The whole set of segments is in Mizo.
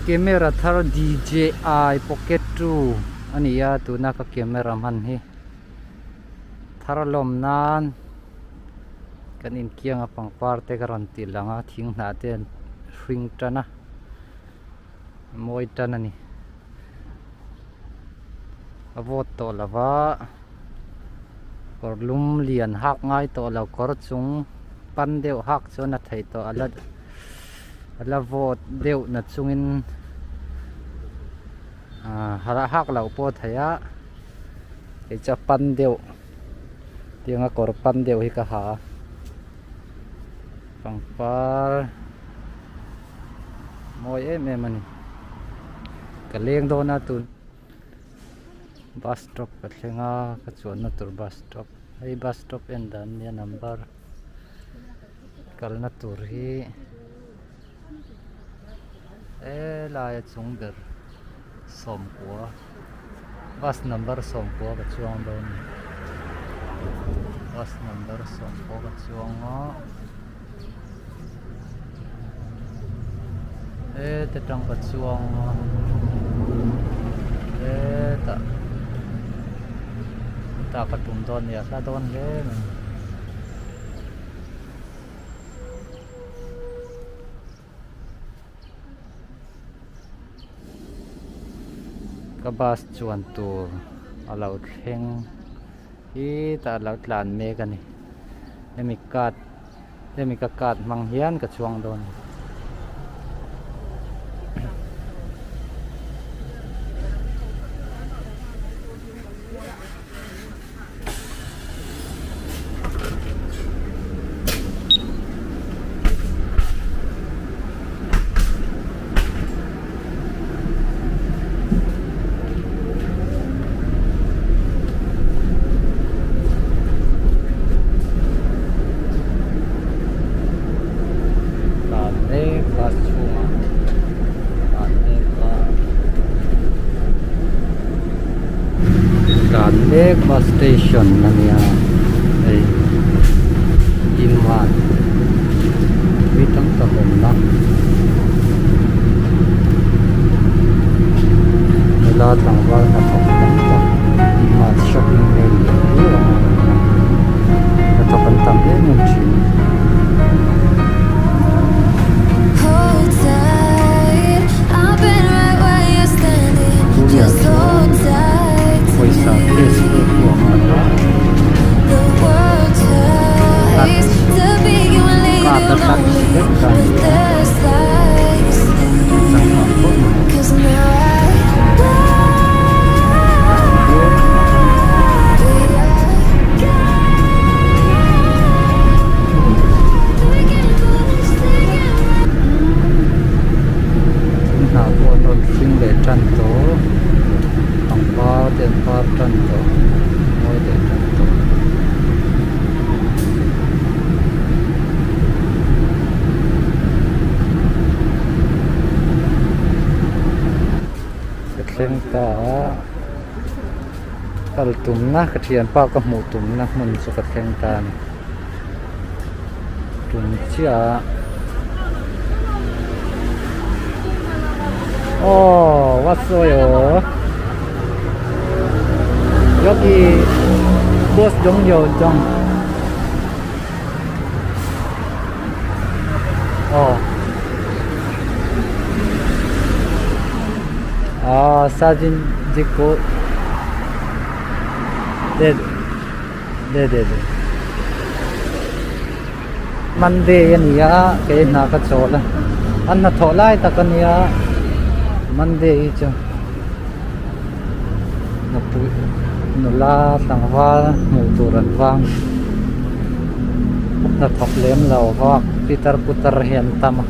Camera thar DJI Pocket 2 a ni a tuna ka camera hman hi thar lawm nan kan inkianga pangpar te ka rawn ti lang a thing hnah te an hring tan a mawi tan a ni a vawt tawh lo va kawr lum lian hak ngai tawh lo kawr chung pan deuh hak chuan a theih tawh a la a la vawt deuh na chungin ah harah hak loh pawh a theih a kei chu a pan deuh tianga kawr pan deuh hi ka ha a pangpar mawi em em a ni ka leng dawn a tun bus stop ka thleng a ka chuanna tur bus stop hei bus stop en dan nia number kalna tur hi helai a chung ber sawmkua bus number sawmkua ka chuang dawn a ni bus number sawmkua ka chuang a heta tang ka chuang a hetah hetah ka tum dawn a ni a hla dawn hle mai. Ka bus chuan tur a lo thleng hi tah a lo tlan mek a ni hemi card hemi ka card hmang hian ka chuang dawn a ni. Tlan mek bus chhungah tlan mek a. Tlan mek bus station a nia hei Imman tui tam tak awmna nula tlangval hnathawk tam tak Imman shopping mall lian viau ang a hnathawk an tam em em thin. Tunah chuan pawisa cash pek pawh a ngai a touch card a touch vek a ni a changkang khawp mai. Thinghnah pawh an rawn hring leh tan tawh pangpar te an par tan tawh mawi leh tan tawh. Ka thleng ta a kal tumna ka thianpa ka hmuh tumna hmun chu ka thleng ta a ni tum chiah a aw what's up 여기 버스 정류장 어. 아, 사진 찍고. 네, 네네네. Monday a ni a, kei hna ka chawl a, a hnathawh lai tak a nia Monday hi chu nupui nula tlangval hmuh tur an vang hnathawk lem lo vak pitar putar hi an tam a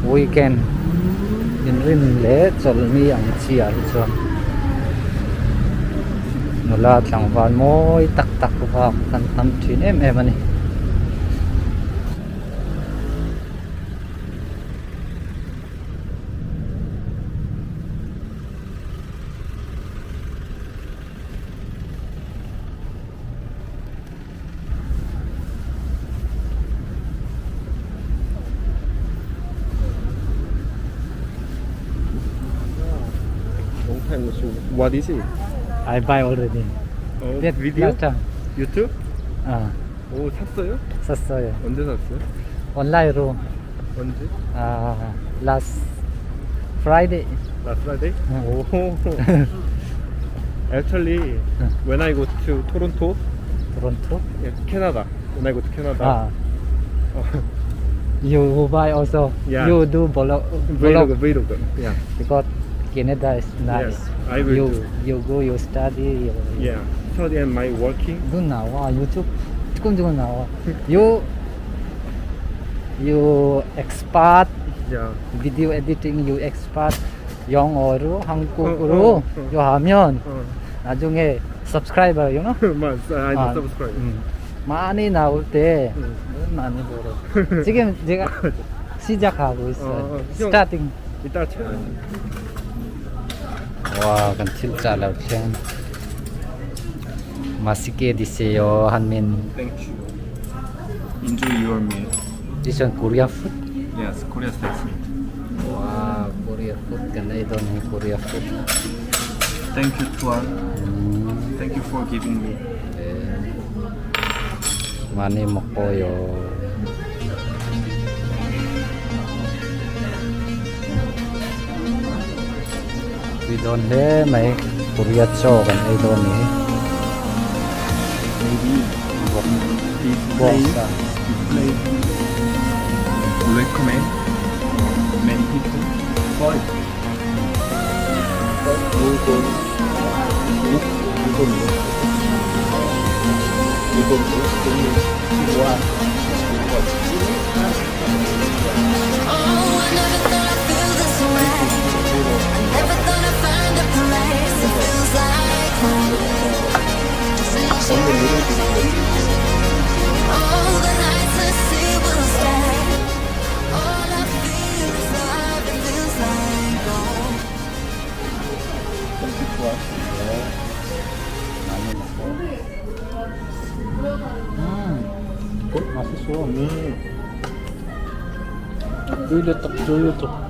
weekend inrin leh chawlhni ang chi ah hi chuan nula tlangval mawi tak tak vak an tam thin em em a ni. What is it? I buy already. 어, That video? last time. 유튜브? 아, 오, 샀어요? 샀어요. 언제 샀어요? 온라인으로 언제? 아, last Friday. Last Friday? 응. 오. Actually, when I go to Toronto, 토론토. yeah, Canada. When I go to Canada, 아, 어, you buy also. Yeah. You do vlog. vlog, vlog. Yeah. Because Canada is nice. Yes, I will you do. you go, you study. You, Yeah. Study and my working. 눈 나와 유튜브 조금 조금 나와. You you expert Yeah. video editing, you expert 영어로 한국어로 어, 어, 어. 요 하면 어. 나중에 subscriber, you know? 맞아. I 아, subscribe. 많이 나올 때 음. 돈 많이 벌어. 지금 제가 시작하고 있어요. 어, 어. 형. Starting. 이따 채. 와, 그건 진짜 럽션. 맛있게 드세요, 한민. Thank you. Enjoy your meal. This one Korea food. Yes, Korea style food. 와, Korea food. 근데 이거는 Korea food. Thank you, Tuan. Thank you for giving me. 네. 많이 먹고요. We don't have my Korea chaw kan ei dawn ni. Maybe this Box place, ah. this place recommend many people. But but you don't. You don't know. You don't know. Oh, I never thought I'd feel this way. I never thought I'd find a place that feels like home. All the nights the sea will stay. All I feel is love. It feels like home. 많이 먹고. 맛있어. 쫄렸다, 쫄렸다.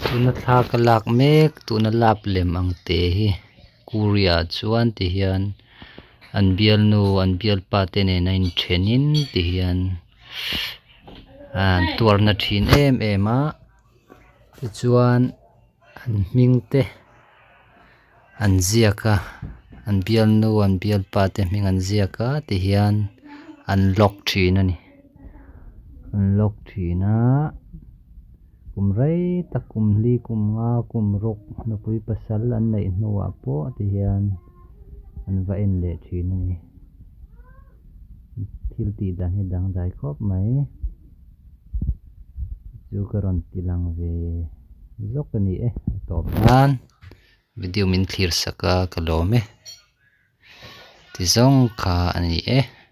Tuna thla ka lak mek tuna lap lem ang te hi Korea chuan ti hian an bialnu an bialpa te nen a inthen in ti hian an tuarna thin em em a tichuan an hming te an ziak a an bialnu an bialpa te hming an ziak a ti hian an lock thin a ni an lock thin a. Kum rei tak kum hli kum nga kum ruk nupui pasal an neih hnuah pawh ti hian an va en leh thin a ni thil tih dan hi dangdai khawp mai chu ka rawn ti lang ve zawk a ni e a tawp nan video min thlir sak a ka lawm e ti zawng kha a ni e.